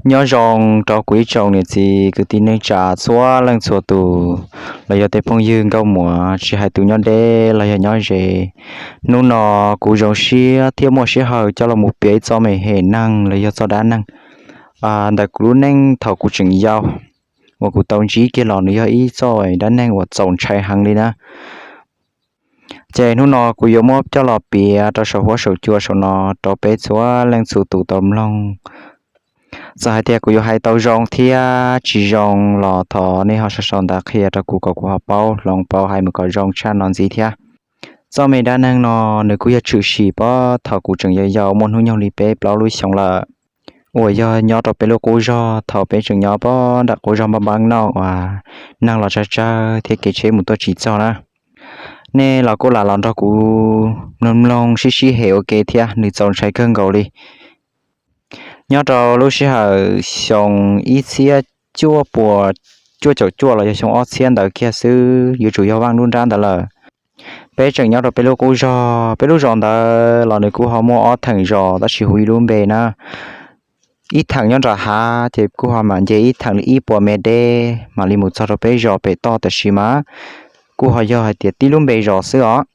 Nyob zoo rau kuv ib tsoom niam txiv kwv tij neej tsa txhua leej txhua tus, los yog tej phooj ywg nkauj muam tsis hais tus nyob deb los yog nyob ze. Hnub no kuv zoo siab thiab muaj sij hawm coj los mus piav ib txoj me hem neeg los yog txoj dab neeg ntawm kuv lub neej thaum kuv tseem yau, uas kuv tau ntsib kiag los nws yog ib txoj dab neeg uas txaus ntshai heev li na. Ces hnub no kuv yuav muab coj los piav rau saum huab saum cua saum no rau peb txhua leej txhua tus tau mloog. Txawm hais tias kuv yuav hais tau zoo thiab tsis zoo los thov nej ho sau sau ntawv qhia rau kuv kom kuv ho paub hloov paub hais mus kom zoo tshaj no ntxiv thiab. Txoj me dab neeg no nws kuj yog tshwm sim puag thaum kuv tseem yau yau muaj hnub nyoog li peb plaub lub xyoo lawm, uas yog nyob rau peb lub qub zog thaum peb tseem nyob puag nram qub zog npab npab noj uas neeg los tsawg tsawg thiab kev tsheb mus tuaj tsis txog na. Nej los kuj lam los nrog kuv mloog mloog sib sib hem ua ke thiab, nws txaus ntshai kawg nkaus li. Nyob rau lub sij hawm xyoo ib txhiab cuaj puas cuaj caum cuaj los yog xyoo ob txhiab ntawd kiag xwb, yuav tsum yog vaj lub nrab ntawd lawm. Peb tseem nyob rau peb lub qub zog, peb lub zos ntawd los nws kuj ho muaj ob theem zos tab sis hu ib lub npe na. Ib theem nyob nram hav ces kuj ho mam nce ib theem li ib puas mev deb mam li mus txog rau peb zos pem toj, tab sis mas kuj ho yog hais tias tib lub npe zos xwb os.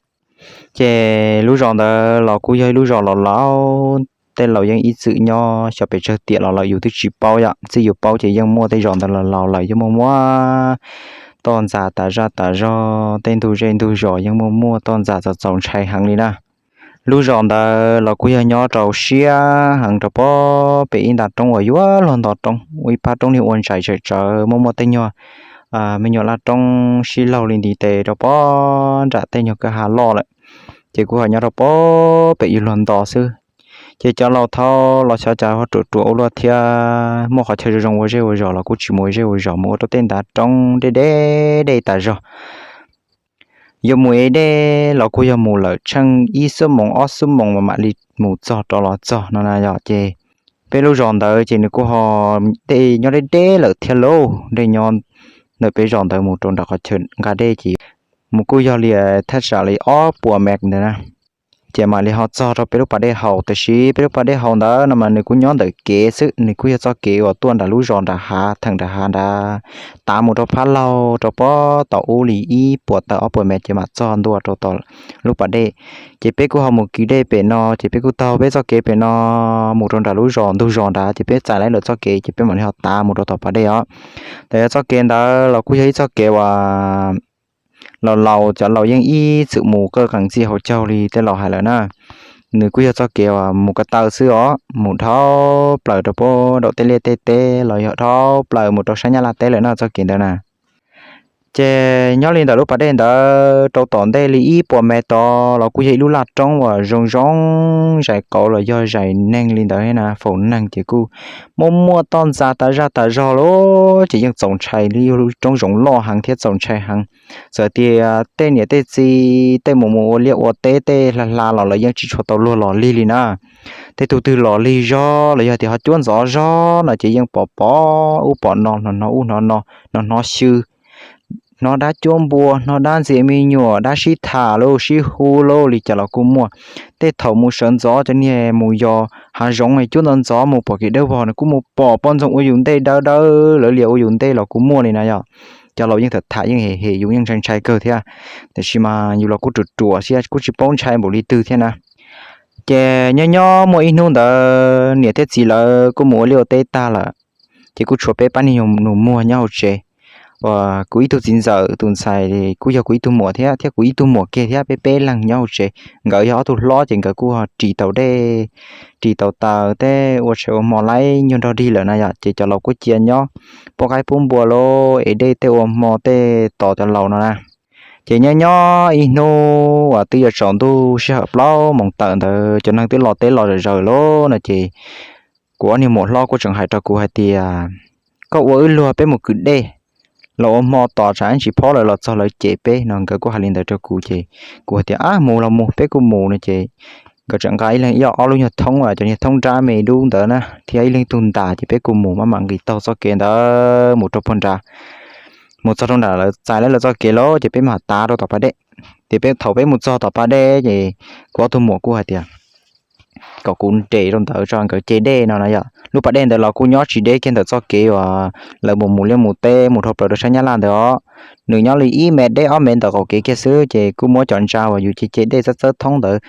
Ces lub zos ntawd los kuj yog ib lub zos laus laus, tej laus yeej ib txwm nyob xyov pes tsawg tiam los lawm yus twb tsis paub yom, txij yus paub ces yeej muaj tej zos ntawd los laus lawm yeej muaj muaj toj ntxas tas zaj tas zog, tej ntug zej ntug zos yeej muaj muaj toj ntxas txaus txaus ntshai heev li na. Lub zos ntawd los kuj yog nyob rau siab heev rau puag pem ib nta roob uas yuav luag nto roob, ua ib pab roob niag ua ntsais tsawm tsawv, muaj muaj tej nyuag me nyuam laj roob sib laug li ntiv tes rau puag nram tej nyuag kwj ha loj lawm, ces kuj ho nyob rau puag pem yuav luag nto xwb. Ces cov laus thaum los xyov cas ho ruam ruam ua luaj thiab, muaj qhov chaw zoo zoo ua zej ua zos los kuj tsis mus ua zej ua zos, mus ua rau tej nta roob deb deb dej tas zog. Yuav mus ev dej los kuj yog mus lawm tsheej ib xuab moos ob xuab moos mas mam li mus txog rov los txog no na yom. Ces peb lub zos ntawd ces nws kuj ho dej nyob deb deb lawm thiab lauj, dej nyob ntawm peb zos ntawd mus rau nram qhov chaw nqa dej ces mus kuj yog li thaj tsam li ob puas mev ntawd na, ces mam li ho txog rau peb lub pas dej haus. Tab sis peb lub pas dej haus ntawd no mas nws kuj nyob ntawm kev xwb, nws kuj yog txoj kev uas tuaj nram lub zos nram hav, theem nram hav nrad, tav mus rau phab laug rau puag tom ub li ib puas tawm ob puas mev ces mam txog ntua rau tom lub pas dej. Ces peb kuj ho mus kwv dej pem no, ces peb kuj taug peb txoj kev pem no mus rau nram lub zos ntug zos nrad, ces peb txais lawv lawm txoj kev ces peb mam li ho tav mus rau tom pas dej os. Tab sis txoj kev ntawd los kuj yog ib txoj kev uas laus laus, cov laus yeej ib txwm mus qawj qees txij hauv caug li tej laus hais lawm na. Nws kuj yog txoj kev uas mus ko taw xwb os, mus dhau plaws rau puag daum tej liaj tej teb los yog dhau plaws mus rau sab Nyab Laj teb lawm na txoj kev ntawd na. Ces nyob li ntawm lub pas dej ntawd rau tom ntej li ib puas mev tod los kuj yog ib lub laj roob uas zoo zoo zais qauv los yog zais neeg li ntawd na, faus neeg ces kuj muaj muaj toj ntxas tas zaj tas zog lawm, ces yeej txaus ntshai li, yog lub roob zoov loj heev thiab txaus ntshai heev. Txawm tias tej niam tej txiv tej mus mus ua liaj ua teb tej hla hla los lawv yeej tsis tshua tau luag los lig li na. Tej tug twg los lig zog los yog tias ho cuab ntxov zog no ces yeej pom pom ub pom no, hnov hnov ub hnov no, hnov hnov xyw, hnov dab cuab npua, hnov dab ntxias me nyuam, dab sib tham lauj, sib hu lauj, li cas los kuj muaj. Tej thaum mus sawv ntxov cov niag mus yos hav zoov cuab ntxov ntxov mus pom kev dawb vog no kuj mus pom poj ntxoog ua yus ntej dawb dawb, lawv lias ua yus ntej los kuj muaj li na yom. Cov laus yeej tham tham yeej hem hem yus yeej ntshai ntshai kawg thiab, tiam sis mas yus los kuj ruam ruam thiab kuj tsis paub ntshai npaum li twg thiab na. Ces nyob nyob muaj ib hnub ntawd niam thiab txiv lawv kuj mus ua liaj ua teb tag lawm, ces kuj tshuav peb pab niag nus muag nyob hauv tsev. Uas kuv ib tug txiv ntxawm tus ntxhais kuj yog kuv ib tug muam thiab, thiab kuv ib tug muam kiag thiab, peb peb leeg nyob hauv tsev. Nkawd yog ob tug hlob ces nkawd kuj ho ris tau dej, ris tau taws tej ua tshais ua hmo laib nyuag nrog dig lawm na yom. Ces cov laus kuj cia nyob pub qaib pub npua lauj, ev dej tej ua hmo tej tos cov laus no na. Ces nyob nyob ib hnub uas twb yuav tsaus ntuj sij hawm plaub moos tawm ntawd cov neeg twb los teb los zom zaws lauj no ces kuv ob niag muam hlob kuj tseem hais rau kuv hais tias, koj ua wb luag peb mus kwv dej los ua hmo tos tsam ib ntsis phob lawv los txog lawv cem peb no. Nkawd kuj hais li ntawd rau kuv ces kuv hais tias, ab, mus los mus, peb kuj mus no ces nkawd tseem nqa ib leeg ib ob lub nyuag thoob uas cov niag thoob nrab me dub ntawd na thiab ib leeg tug ntas ces peb kuj mus maj mam nqis taug txoj kev ntawd mus rau puag nrad. Mus txog rau nram lawv txais lawv lawv txoj kev lauj ces peb mam tav rau tom pas dej. Ces peb thaum peb mus txog tom pas dej ces kuv ob tug muam kuj hais tias, kom kuv nres rau ntawd tso nkawd ce dej no na yom. Lub pas dej ntawd los kuj nyob tsis deb kiag ntawm txoj kev uas lawv mus mus liaj mus teb mus dhau plaws rau sab Nyab Laj ntawd os. Nws nyob li ib mev deb ob mev ntawm qaum kev kiag xwb, ces kuj muab cov ntsa uas yus ce ce dej txawb txawb thoob ntawd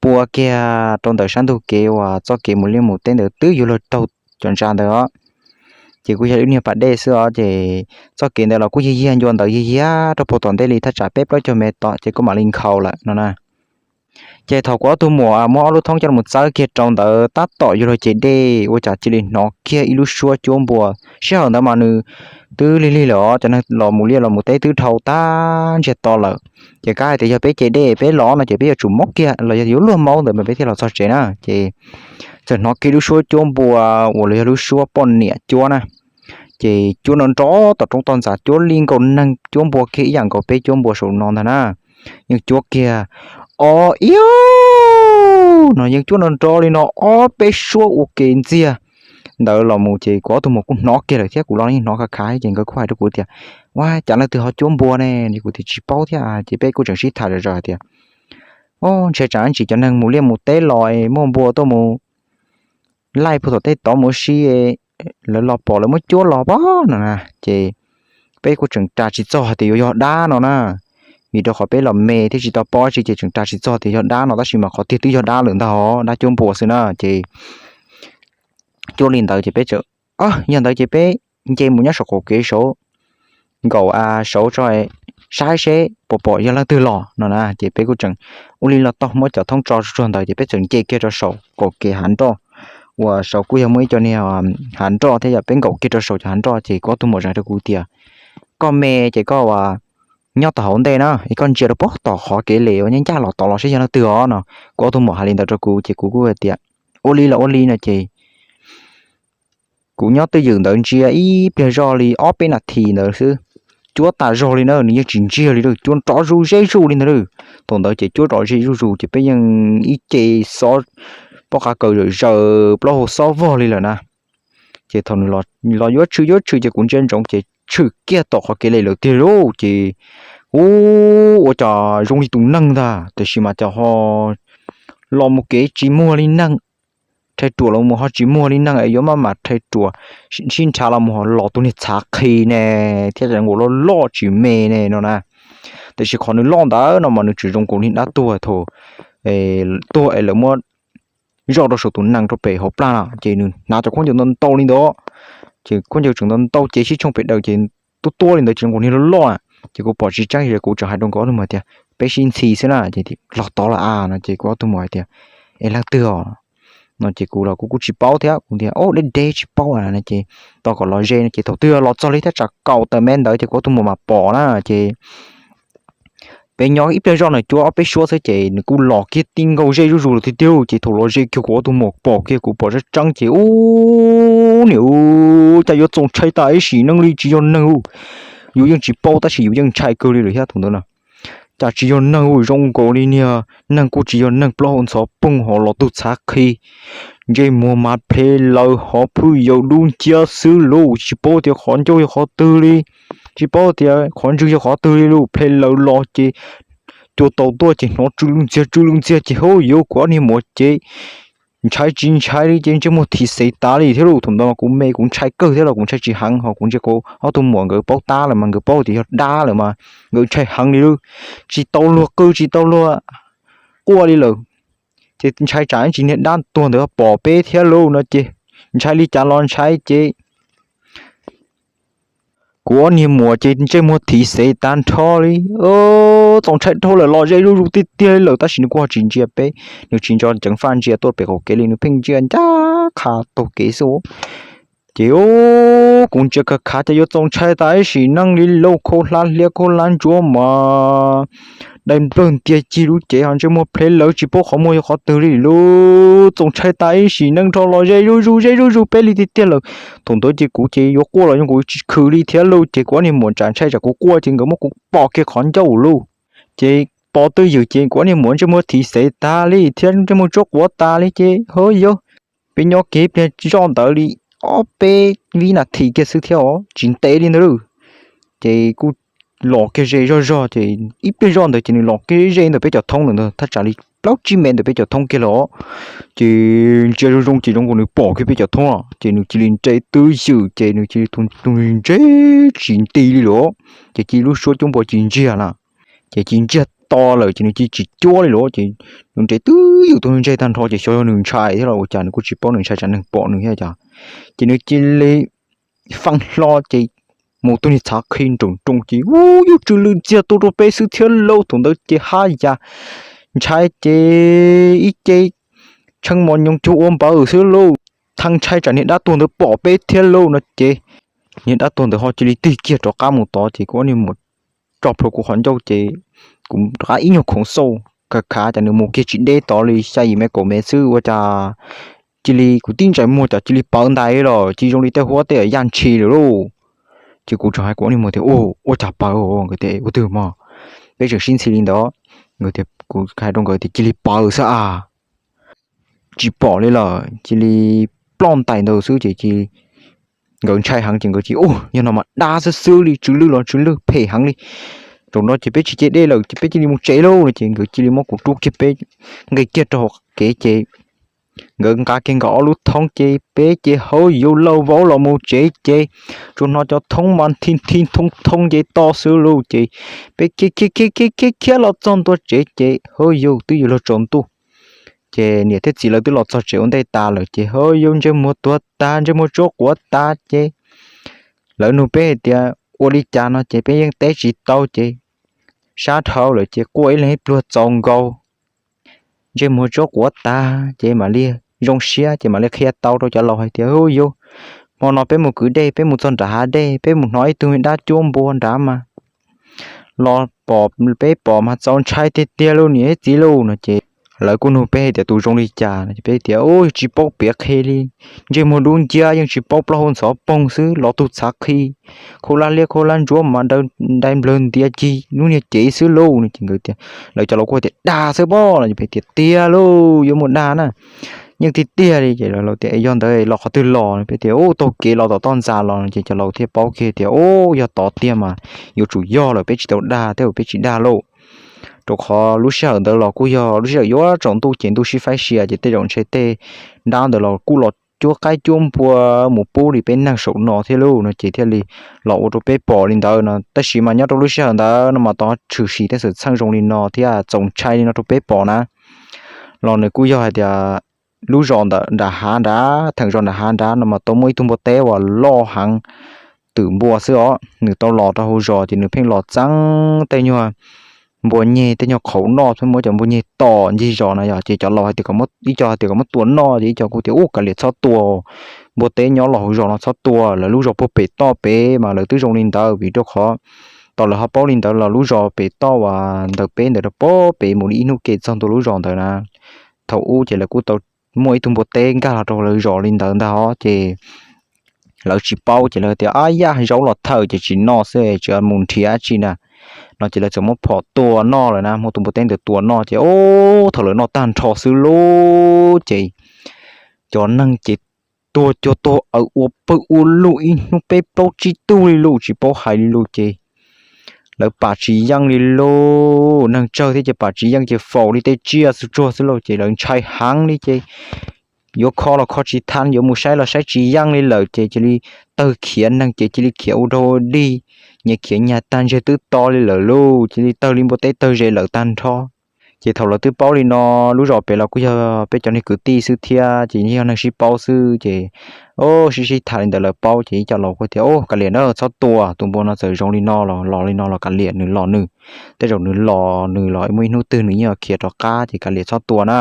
pua kiag rau ntawm sab ntug kev uas txoj kev mus liaj mus teb ntawd twb yuav luag raug cov ntsa ntawd os. Ces kuj yog ib niag pas dej xwb os, ces txoj kev ntawd los kuj yig yig ncua ntawd yig yig rau puag tom ntej li thaj tsam peb plaub caug mev tom ces kuj mam li nkhaus lawm no na. Ces thaum kuv ob tug muam muab ob lub thoob coj los txawb kiag rau ntawd tab tom yuav luag ce dej ua cas cia li hnov kiag ib lub suab cuab npua. Sij hawm ntawd mas nws twb lig lig lawm os, cov neeg los mus liaj los mus teb twb dhau tag ntsiag to lawm. Ces kav hais tias yog peb ce dej peb los no ces peb yuav tsum maub kiag los yog yuav luag maub ntawd mas peb thiaj los txog tsev na. Ces txawm hnov kiag lub suab cuab npua uas los yog lub suab poj niam cuab na. Ces cuab nrov nrov tom roob toj ntxas, cuab li nkaus neeg cuab npua kiag ib yam nkaus peb cuab npua saum no ntag na. Yeej cuab kiag, o, iu, no yeej cuab nrov nrov li no ob peb suab ua ke ntxiag ntawd los mus ces kuv ob tug muam kuj hnov kiag lawm thiab kuv los yeej hnov khav khav ces nkawd kuj hais rau kuv tias, ua cas leej twg ho cuab npua ne? Kuv tias tsis paub thiab. Ces peb kuj tseem sib tham zom zaws hais tias, o, ntshai tsam ntsis cov neeg mus liaj mus teb los muaj npua tuaj mus laij puag tom tej tod mus ua si, lawv los pom lawv muab cuab los pab no na. Ces peb kuj tseem ras tsis txog hais tias yuav yog dab no na, vim rau qhov peb los me thiab tsis tau paub tsi ces tseem ras tsis txog tias yog dab no tab sis mas qhov tiag twb yog dab lawm ntag, dab cuab npua xwb na. Ces cuab li ntawd ces peb tseem, yog ntawd ces peb nce mus nyob saum qaum kev saud nkaum a saud tso saib seb puas pom yog leej twg los no na. Ces peb kuj tseem ua li los tau muab cov thoob tso tsuag ntawd ces peb tseem nce kiag rau saum qaum kev hav nroj uas saud kuj yog muaj ib co niag hav nroj thiab yom, peb nkaum kiag rau saum cov hav nroj ces kuv ob tug muam hais rau kuv tias, koj me ces koj ua nyob tom hauv ntej na, es koj ntsia rau puag tom qhov kev lem uas nyob ncaj los tod los saib yog leej twg os no. Kuv ob tug muam hais li ntawd rau kuv ces kuv kuj hais tias, ua li los ua li no ces kuv nyob twj ywm ntawd ntsia ib pliag zoj li ob peb nas this ntawd xwb, cuab tas zog li na, nws yeej tsis ntsiag li, cuab nrov zuj zeb zuj li ntag. Thaum ntawd ces cuab nrov zeb zuj zus ces peb yeej ib ce xob pob qa kaws zawm zaws plaub hau xob vog li lawm na. Ces thaum nws los yuav tshwm yuav tshwm ces kuv ntsia ntsoov ces tshwm kiag tom qhov kev lem lawm tiag lauj. Ces ua cas zoo li tus neeg ntag tiam sis mas cas ho los mus kev tsis muag li neeg, rhais ruam los mus ho tsis muag li neeg es yuav maj mam rhais ruam sib nrhav los mus ho los tus niag txhav qhi ne, thiab nkaus loj loj tsis me ne no na. Tiam sis qhov nws loj ntawd no mas nws tseem zoo nkaus li dab tuag thaum tuag es lawv muab zoj rau saum tus nees rau pem hauv plaj na, ces nws hnav cov khaub ncaws ntau ntau li ntawd, ces khaub ncaws tseem ntau ntau cev sib tshooj pem daws ces tuab tuab li ntawd ces zoo nkaus niag loj loj na. Ces kuv pom tsis tseeb ces kuv tseem hais rau nkawd ob tug muam tias, peb sib ntxhi xwb na, ces los tod lawm a no ces kuv ob tug muam hais tias, es leej twg os no ces kuv los kuv kuj tsis paub thiab, kuv tias, o, deb deb tsis paub no ces tos kom los ze no ces thaum twg los txog li thaj tsam kaum tawm mev ntawd ces kuv ob tug muam mam pom na ces peb nyob ib pliag zoj no cuab ob peb suab xwb ces nws kuj los kiag ti nkaus ze zuj zus lawm tiag tiag. Ces thaum los ze kiag kuv ob tug muam pom kiag kuv pom tseeb tseeb ces ub niam ub, cas yuav txaus ntshai tas ib sim neej li, tsis yog neeg ub. Yus yeej tsis paub tab sis yus yeej ntshai kawg li lawm thiab thaum ntawd na. Cas tsis yog neeg ub, zoo nkaus li niag neeg kuj tsis yog neeg, plaub hau ntxhov poog ho los tug txhav qhi, ntsej muag mas ple lawv ho phwj yaus dub nciab xwb lauj, tsis paub tias qhov ncauj yog qhov twg li, tsis paub tias qhov ntswg yog qhov twg li lauj, ple lawv los ces cua taus tuaj ces hnov tsw lwj ntxiag tsw lwj ntxiag ces hauj yauv kuv ob niag muam ces ntshai tsis ntshai li ces ntsej muag thim xev tas li thiab lauj. Thaum ntawd mas kuv me kuv ntshai kawg thiab los kuv ntshai tsis heev ho kuv ntsia kuv ob tug muam nkawd paub tab lawm mas nkawd paub tias yog dab lawm mas nkawd ntshai heev li lauj. Tsis tau luag qw tsis tau luag quaj li lawm. Ces ntshai tsam ib ntsis niag dab tuag ntawd pom peb thiab lauj no ces ntshai li cas los ntshai ces kuv ob niag muam ces ntsej muag thim xev tag nrho li. Txaus ntshai dhau lawm, los ze zuj zus tiag tiag li lawm tab sis nws kuj ho tsis ntsia peb, nws tsis nco ceev faj ntsia tuaj pem qaum kev li, nws pheej ntsia ncaj qha taug kev xwb. Ces kuv ntsia khav khav ces yuav txaus ntshai tas ib sim neej li lauj, khaub hlab hliab khaub hlab ntsuab mas dai nplawg ntiag cig lub cev ho ntsej muag ple lawv tsis paub qhov muag yog qhov twg li lauj. Txaus ntshai tas ib sim neej dhau los ze zuj zus ze zuj zus peb li tiag tiag lawm. Thaum ntawd ces kuv ces yuav quaj los yeej kuv tsis khwv li thiab lauj. Ces kuv ob niag muam tsam ntshai tsam kuv quaj ces nkawd muab kuv pom kiag qhov ncauj lauj. Ces pom twj ywm ces kuv ob niag muam ntsej muag thim xev tas li thiab ntsej muag tsuab quav tas li ces hauj yauv, peb nyob kiag ib pliag zoj ntawd li ob peb vib nas this kiag xwb thiab os, tsis ntev li ntawd lauj. Ces kuj los kiag ze zog zog ces ib pliag zoj ntawd ces nws los kiag ze ntawm peb cov thoob lawm ntag, thaj tsam li plaub tsib mev ntawm peb cov thoob kiag los. Ces ntsia zoo zoo ces zoo nkaus nws pom kiag peb cov thoob los ces nws cia li nres twj ywm ces nws cia li tus ntse tsis nti li los, ces cia li lub suab cuab npua cia li ntsiag na. Ces cia li ntsiag to lawm ces nws cia li tsis cuab li los ces nws nres twj ywm tus ntse tag nrho ces xyov yog nws ntshai thiab los ua cas nws kuj tsis paub nws ntshai tsam neeg pom nws thiab cas. Ces nws cia li fee hlo ces mus tus niag txhav qhi nroos nroos ces ub yuav tsw lwj ntxiag tuaj rau peb xwb thiab lauj. Thaum ntawd ces haj yam ntshai ces ib ce tshee mos nyoos cuag ua npawv xwb lauj. Thav ntshai tsam niag dab tuag ntawd pom peb thiab lauj no ces niag dab tuag ntawd ho cia li tig kiag rov qab mus tod ces kuv ob niag muam tso plhuav kuv qhov ncauj ces kuv rov qab ib nyuag khoov xauj khav khav cas nws mus kiag tsis deb tod li xya yim mev kaum mev xwb ua cas cia li kuv tib ntsais muag cas cia li pawv ntais los cia zoo li tej huab tej yaj ntshis lawm lauj. Ces kuv tseem hais kuv ob niag muam tias, Ua cas pawv? Nkawd tias, Ua twg mog? Peb tseem sib ntxhi li ntawd. Kuv hais rau nkawd tias, Cia li pawv xwb a, tsis pom li lawm, cia li ploj ntais ntawd xwb ces nkawd ntshai heev ces nkawd tias, Ua yog no mas dab xwb xwb li, tsw lwj los tsw lwj phem heev li. Zaum no ces peb tsis ce dej lawm ces peb cia li mus tsev lauj no ces nkawd cia li muab kuv rub kiag peb nqis kiag rau hauv kev ces nkawd nqa kiag nkawd ob lub thoob ces peb ces hauv yus laug vauv los mus tsev ces tsuas hnov cov thoob mas nthi nthi thoob thoob nce toj xwb lauj ces peb khiav khiav khiav khiav khiav los txog ntua tsev ces hauv yus twb yuav luag tsaus ntuj. Ces niam thiab txiv lawv twb los txog tsev ua ntej tas lawm ces hauv yus ntsej muag tuag tas ntsej muag tsuab quav tas ces lawv nug peb hais tias ua li cas no ces peb yeej teb tsis tau ces sab dhau lawm ces quaj ib leeg ib pluag txaus nkaus, ntsej muag tsuab quav tas ces mam li zoo siab ces mam li qhia tau rau cov laus hais tias, Hu yus, hmo no peb mus kwv dej, peb mus txog nram hav dej, peb mus hnov ib tug dab cuab npua nrad mas los pom peb pom mas txaus ntshai tiag tiag lauj niam txiv lauj no ces lawv kuj nug peb hais tias tus zoo li cas no ces peb tias, Ub, tsis paub piav qhia li, ntsej muag dub nciab yeej tsis paub plaub hau ntxhov poog xwb los tug txhav qhi, khaub hlab liab khaub hlab ntsuab mas dai nplawg ntiav cig lub niag cev xwb lauj no ces nkawd tias, lawv cov laus kuj tias, Dag xwb pob no ces peb tias, Tiag lauj, yuav muaj dag na, yeej tiag tiag li. Ces lawv tias, Yog ntawd los qhov twg los no? Peb tias, Ub, taug kev los tom toj ntxas los no ces cov laus thiaj paub kiag tias, Ub, yog tod tiag mas yuav tsum yog lawm, peb tsis tau dag thiab, peb tsis dag lauj. Rau qhov lub sij hawm ntawd los kuj yog lub sij hawm yuav tsaus ntuj ces ntuj sib faib sia ces tej zaum ntshe tej dab ntawd los kuj los cuab qaib cuab npua mus pub li peb neeg saum no thiab lauj no ces thiaj li los ua rau peb pom li ntawd no. Tab sis mas nyob rau lub sij hawm ntawd no mas tau tshwm sim tej xwm txheej zoo li no thiab txaus ntshai li no rau peb pom na. Los nws kuj yog hais tias lub zos ntawm nram hav nrad, theem zos nram hav nrad no mas tau muaj ib tug npua teb uas loj heev, twm npua xwb os, nws tau los rau hauv zos ces nws pheej los txeeb tej nyuag npua nyeg, tej nyuag qhauv noj, pheej muab cov npua nyeg tom ncig zos na yom. Ces cov laus hais tias, ib co hais tias kom muab tua noj ces ib co kuj tias, Ub, kav liam txhob tua, npua teb nyob los hauv zos no txhob tua, lawv lub zos puag pem toj pem mas lawv twb zoo li ntawd. Vim rau qhov tau lawv ho paub li ntawd los lub zos pem toj uas ntawm peb ntawd rau puag pem mus li ib hnub ke txog ntua lub zos ntawd na. Thaum ub ces lawv kuj tau muaj ib tug npua teb nkag los rau lawv zos li ntawd ntag os. Ces lawv tsis paub ces lawv tias, Ab, yaj zaub los thawm ces tsis noj xwb, tsis mus nrhiav tsi na, no ces lawv txawm muab phom tua noj lawm na, muab tus npua teb ntawd tua noj ces, ub, thaum lawv noj tag nrho xwb lauj ces cov neeg ces tuag cuag tuag aws ua pawg ua lug ib hnub peb plaub tsib tug li lauj, tsis paub hais li lauj ces lawv pam tsis yeej li lauj. Neeg tsawg thiab ces pam tsis yeej ces faus li tej tsiaj txhua tsuag xwb lauj ces lawv ntshai heev li ces yuav kho los kho tsis thaj, yuav mus saib los saib tsis yeej li lawm ces cia li tawg khiav, neeg ces cia li khiav ua dog ua dig, nyias khiav nyag tag ntsiag twb to li lawm lauj, cia li tawg li npua teb tawg ze lawm tag nrho. Ces thaum lawv twb paub li no, lub zos pem los kuj yog peb cov niag kwv tij xwb thiab ces yog neeg sib paub xwb ces, o, sib sib tham li ntawd lawv paub ces ib co laus kuj tias, O, kav liam na, txhob tua, tus npua no txawm zoo li no los los li no los kav liam, nws los nws, tej zaum nws los nws los muaj ib hnub twg nws yeej khiav rov qab ces kav liam txhob tua na,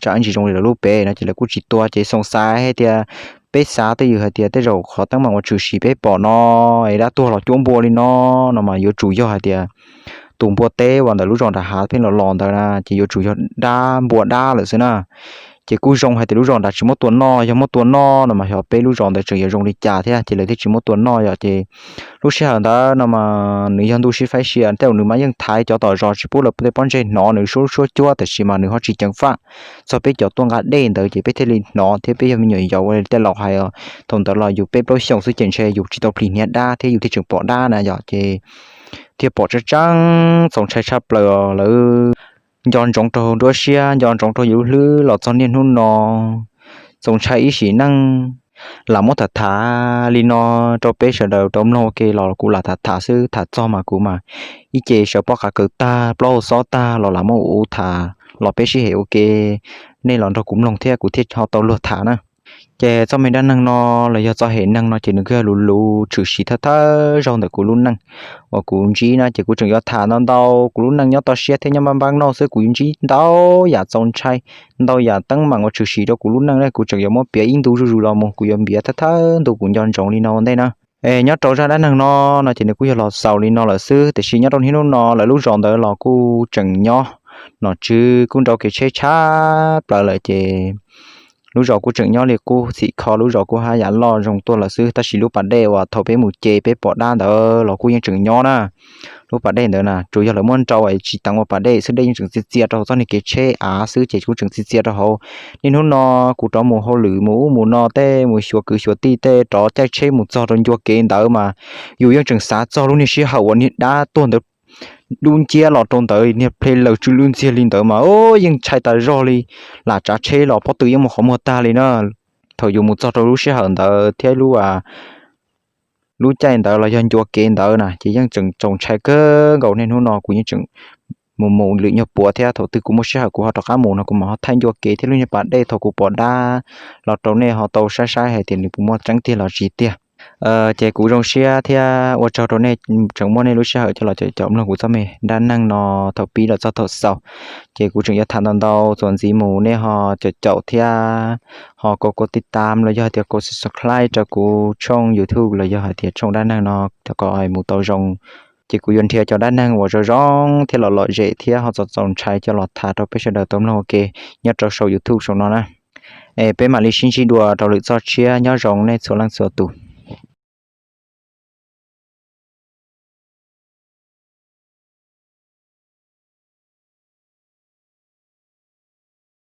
tsam ib ntsis zoo li lawv lub pem no ces lawv kuj tsis tua ces xoom xaiv hais tias, peb xav twj ywm hais tias tej zaum qhov teeb meem uas tshwm sim peb pom no es dab tuag los cuab npua li no, no mas yuav tsum yog hais tias tus npua teb uas ntawm lub zos nram hav pheej los los ntawd na ces yuav tsum yog dab npua dab lawm xwb na. Ces kuj zoo hais tias lub zos nrad tsis muab tua noj, yog muab tua noj no mas xyov peb lub zos ntawd tseem yuav zoo li cas thiab ces lawv thiaj tsis muab tua noj yom. Ces lub sij hawm ntawd no mas nws yog ntuj sib faib sia, tej zaum nws mas yeej thaiv cov tom zos tsis pub lawv tej pob ntseg hnov nws suab suab cuab, tab sis mas nws ho tsis ceev faj txog peb cov tuaj nqa dej ntawd ces peb thiaj li hnov thiab, peb yog me nyuam yaus ua li tej laus hais os. Thaum ntawd los yus peb plaub xyoos xwb ces ntshe yus tsis tau plis hniav dab thiab yus thiaj tseem pom dab na yom. Ces thiaj pom tseeb tseeb txaus ntshai tshaj plaws os. Lawv nco ntsoov rau nruab siab, nco ntsoov rau yus lub hlwb los txog niaj hnub no. Txaus ntshai ib sim neej, lam muab tham tham li no rau peb sawv daws tau mloog ua ke los kuv lam tham tham xwb, tham txog mas kuv mas ib ce sawv pob qav kaws tag, plaub hau xob tag los lam muab ua ua tham los peb sib hem ua ke, nej los nrog kuv mloog thiab kuv thiaj ho tau luag tham na. Ces txoj me dab neeg no los yog txoj hem neeg no ces nws kuj yog luv luv tshwm sim thawj thawj zaug ntawm kuv lub neej uas kuv ntsib na, ces kuv tseem yuav tham ntau ntau kuv lub neej nyob toj siab thiab nyob npab npab noj xwb, kuv ntsib ntau yam txaus ntshai, ntau yam teeb meem uas tshwm sim rau kuv lub neej ne, kuv tseem yuav muab piav ib ntu zuj zus los mus, kuv yuav piav thawj thawj ntu kuv nco ntsoov li no ua ntej na. Es nyob rau zaj dab neeg no, no ces nws kuj yog los xaus li no lawm xwb, tiam sis nyob rau niaj hnub no lawv lub zos ntawd los kuj tseem nyob, nom tswv kuj nrau kev tsheb tshab plaws lawm ces lub zos kuj tseem nyob li qub, txhim kho lub zos kuj haj yam loj zoo tuaj lawm xwb, tab sis lub pas dej uas thaum peb mus ce peb pom dab ntawd los kuj yeej tseem nyob na. Lub pas dej ntawd na tsuas yog lawv muab nrau tsis teev ua pas dej xwb, dej yeej tseem txias txias rau hauv txoj niag kev tsheb av xwb ces kuj tseem txias txias rau hauv. Niaj hnub no kuv rov mus hauj lwm mus ub mus no tej, mus xyuas kwv xyuas tij tej, rov caij tsheb mus txog rau ncua kev ntawd mas yus yeej tseem xav txog lub niag sij hawm uas niag dab tuag ntawd dub nciab los rau ntawd, niag ple laws tsw lwj ntxiag li ntawd mas yeej ntshai tas zog li, lam tsav tsheb los pob tw yeej muaj qhov muag tag li na. Thaum yus mus txog rau lub sij hawm ntawd thiab lub lub caij ntawd los yog ncua kev ntawd na ces yeej tseem txaus ntshai kawg nkaus. Niaj hnub no kuv yeej tseem mus mus lwm nyuag puav thiab, thaum twg kuv muaj sij hawm kuv ho rov qab mus no kuv mam ho thaij ncua kev thiab lub niag pas dej thaum kuv pom dab los rau nej ho tau saib saib hais tias nws puas muaj tseeb tiag los tsis tiag. Ces kuv zoo siab thiab ua tsaug rau nej tseem muab nej lub sij hawm coj los caum caum mloog kuv txoj me dab neeg no thaum pib los txog thaum xaus. Ces kuv tseem yuav tham ntau ntau txuas ntxiv mus, nej ho caum caum thiab ho kov kov tij tam los yog hais tias kov subscribe rau kuv tshooj YouTube los yog hais tias tshooj dab neeg no kom mus tau zoo. Ces kuv yuav nrhiav cov dab neeg uas zoo zoo thiab los lom zem thiab ho txaus txaus ntshai coj los tham rau peb sawv daws tau mloog ua ke nyob rau saum YouTube saum no na. Es peb mam li sib ntsib dua rau lwm txoj tshiab, nyob zoo nej txhua leej txhua tus.